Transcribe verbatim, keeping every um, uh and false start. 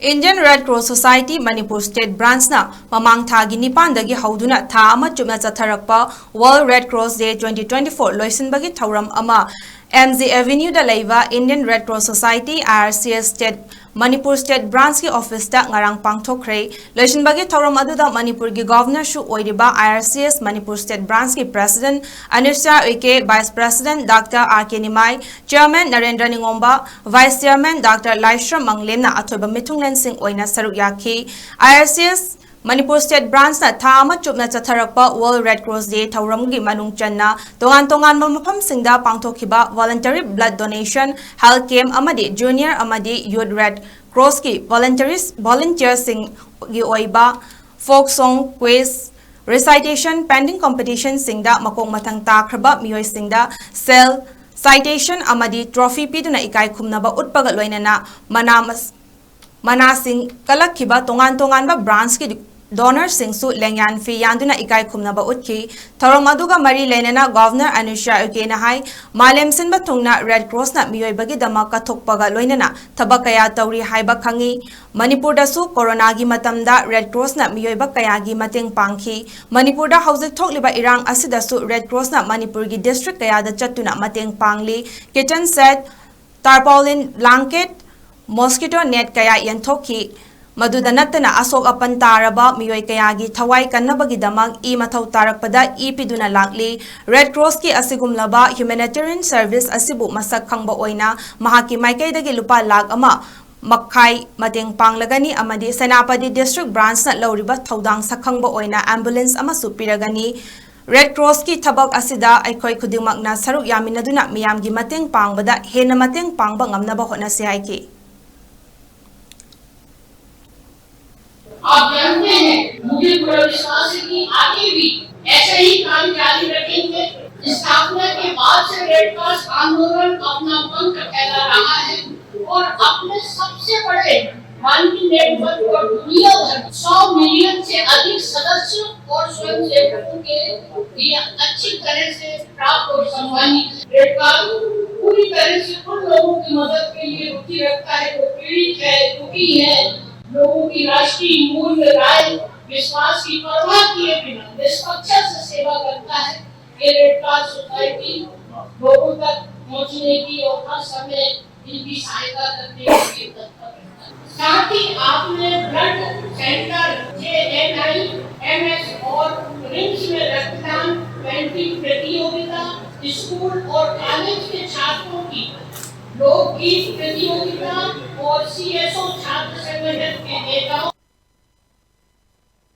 Indian Red Cross Society Manipur State Branch ꯅ ꯃꯃꯥꯡ ꯊꯥꯒꯤ ꯅꯤꯄꯥꯟꯗꯒꯤ ꯍꯧꯗꯨꯅ ꯊꯥ ꯑꯃ ꯆꯨꯞꯅ ꯆꯠꯊꯔꯛꯄ World Red Cross Day twenty twenty-four ꯂꯣꯏꯁꯤꯟꯕꯒꯤ ꯊꯧꯔꯝ ꯑꯃ M G Avenue ꯗ ꯂꯩꯕ Indian Red Cross Society, I R C S State, Manipur State Branch ꯀꯤ office ꯇ ꯉꯔꯥꯡ ꯄꯥꯡꯊꯣꯛꯈ꯭ꯔꯦ꯫ ꯂꯣꯏꯁꯤꯟꯕꯒꯤ ꯊꯧꯔꯝ ꯑꯗꯨꯗ ꯃꯅꯤꯄꯨꯔꯒꯤ Governor ꯁꯨ ꯑꯣꯏꯔꯤꯕ I R C S Manipur State Branch ꯀꯤ President Anisha Uike, Vice President Doctor R K Nimai, Chairman Narendra ꯅꯤꯉꯣꯝꯕ, Vice Chairman Doctor ꯂꯥꯏꯁ꯭ꯔꯝ ꯃꯪꯂꯦꯝꯅ ꯑꯊꯣꯏꯕ ꯃꯤꯊꯨꯡꯂꯦꯟꯁꯤꯡ ꯑꯣꯏꯅ ꯁꯔꯨꯛ ꯌꯥꯈꯤ꯫ I R C S Manipur State Branch ꯅ ꯊꯥ ꯑꯃ ꯆꯨꯞꯅ ꯆꯠꯊꯔꯛꯄ World Red Cross Day ꯊꯧꯔꯝꯒꯤ ꯃꯅꯨꯡ ꯆꯟꯅ ꯇꯣꯉꯥꯟ ꯇꯣꯉꯥꯟꯕ ꯃꯐꯝꯁꯤꯡꯗ ꯄꯥꯡꯊꯣꯛꯈꯤꯕ voluntary blood donation, health camp ꯑꯃꯗꯤ junior ꯑꯃꯗꯤ youth Red Cross ꯀꯤ volunteers, volunteer ꯁꯤꯡꯒꯤ ꯑꯣꯏꯕ folk song, quiz, recitation, painting competition ꯁꯤꯡꯗ ꯃꯀꯣꯛ ꯃꯊꯪ ꯇꯥꯈ꯭ꯔꯕ ꯃꯤꯑꯣꯏꯁꯤꯡꯗ cell, citation ꯑꯃꯗꯤ trophy ꯄꯤꯗꯨꯅ ꯏꯀꯥꯏ ꯈꯨꯝꯅꯕ ꯎꯠꯄꯒ ꯂꯣꯏꯅꯅ ꯃꯅꯥ ꯃꯁ-, ꯃꯅꯥꯁꯤꯡ ꯀꯜꯂꯛꯈꯤꯕ ꯇꯣꯉꯥꯟ ꯇꯣꯉꯥꯟꯕ branch ꯀꯤ donor ꯁꯤꯡꯁꯨ ꯂꯦꯡꯌꯥꯟ ꯐꯤ ꯌꯥꯟꯗꯨꯅ ꯏꯀꯥꯏ ꯈꯨꯝꯅꯕ ꯎꯠꯈꯤ꯫ ꯊꯧꯔꯝ ꯑꯗꯨꯒ ꯃꯔꯤ ꯂꯩꯅꯅ Governor Anisha Uike ꯅ ꯍꯥꯏ, ꯃꯥꯂꯦꯝ ꯁꯤꯟꯕ ꯊꯨꯡꯅ Red Cross ꯅ ꯃꯤꯑꯣꯏꯕꯒꯤꯗꯃꯛ ꯀꯠꯊꯣꯛꯄꯒ ꯂꯣꯏꯅꯅ ꯊꯕꯛ ꯀꯌꯥ ꯇꯧꯔꯤ ꯍꯥꯏꯕ ꯈꯪꯉꯤ꯫ ꯃꯅꯤꯄꯨꯔꯗꯁꯨ ꯀꯣꯔꯣꯅꯥꯒꯤ ꯃꯇꯝꯗ Red Cross ꯅ ꯃꯤꯑꯣꯏꯕ ꯀꯌꯥꯒꯤ ꯃꯇꯦꯡ ꯄꯥꯡꯈꯤ꯫ ꯃꯅꯤꯄꯨꯔꯗ ꯍꯧꯖꯤꯛ ꯊꯣꯛꯂꯤꯕ ꯏꯔꯥꯡ ꯑꯁꯤꯗꯁꯨ Red Cross ꯅ ꯃꯅꯤꯄꯨꯔꯒꯤ district ꯀꯌꯥꯗ ꯆꯠꯇꯨꯅ ꯃꯇꯦꯡ ꯄꯥꯡꯂꯤ꯫ Kitchen set, tarpaulin, blanket, mosquito net ꯀꯌꯥ ꯌꯦꯟꯊꯣꯛꯈꯤ꯫ ꯃꯗꯨꯗ ꯅꯠꯇꯅ ꯑꯁꯣꯛ ꯑꯄꯟ ꯇꯥꯔꯕ ꯃꯤꯑꯣꯏ ꯀꯌꯥꯒꯤ ꯊꯋꯥꯏ ꯀꯟꯅꯕꯒꯤꯗꯃꯛ ꯏ ꯃꯊꯧ ꯇꯥꯔꯛꯄꯗ ꯏ ꯄꯤꯗꯨꯅ ꯂꯥꯛꯂꯤ꯫ Red Cross ꯀꯤ ꯑꯁꯤꯒꯨꯝꯂꯕ humanitarian service ꯑꯁꯤꯕꯨ ꯃꯁꯛ ꯈꯪꯕ ꯑꯣꯏꯅ ꯃꯍꯥꯛꯀꯤ ꯃꯥꯏꯀꯩꯗꯒꯤ ꯂꯨꯄꯥ ꯂꯥꯈ ꯑꯃ ꯃꯈꯥꯏ ꯃꯇꯦꯡ ꯄꯥꯡꯂꯒꯅꯤ ꯑꯃꯗꯤ ꯁꯦꯅꯥꯄꯇꯤ district branch ꯅ ꯂꯧꯔꯤꯕ ꯊꯧꯗꯥꯡ ꯁꯛꯈꯪꯕ ꯑꯣꯏꯅ ambulance ꯑꯃꯁꯨ ꯄꯤꯔꯒꯅꯤ꯫ Red Cross ꯀꯤ ꯊꯕꯛ ꯑꯁꯤꯗ ꯑꯩꯈꯣꯏ ꯈꯨꯗꯤꯡꯃꯛꯅ ꯁꯔꯨꯛ ꯌꯥꯃꯤꯟꯅꯗꯨꯅ ꯃꯤꯌꯥꯝꯒꯤ ꯃꯇꯦꯡ ꯄꯥꯡꯕꯗ ꯍꯦꯟꯅ ꯃꯇꯦꯡ ꯄꯥꯡꯕ ꯉꯝꯅꯕ ꯍꯣꯠꯅꯁꯤ ꯍꯥꯏꯈꯤ꯫ आप जानते हैं, मुझे पूरा विश्वास है कि आगे भी ऐसे ही काम जारी रखेंगे। स्थापना के बाद से रेड क्रॉस आंदोलन अपना पंख फैला रहा है और अपने सबसे बड़े मानवीय नेटवर्क को दुनिया भर सौ मिलियन से अधिक सदस्यों और स्वयंसेवकों के लिए अच्छी तरह से प्राप्त और सम्मानित। रेड क्रॉस पूरी तरह से उन लोगों की मदद के लिए रुचि रखता है जो पीड़ित है, दुखी है, लोगों की राष्ट्रीय मूल्य, राय, विश्वास की परवाह किए बिना निष्पक्षता से सेवा करता है। ये रेड क्रॉस सोसाइटी लोगों तक पहुंचने की और हर समय इनकी सहायता करने के लिए तत्पर रहता है। साथ ही आपने blood centre, J N I M S और रिम्स में रक्तदान पेंटिंग प्रतियोगिता, स्कूल और कॉलेज के छात्रों की लोकगीत प्रतियोगिता और सी एस ओ छात्र संगठन के नेताओं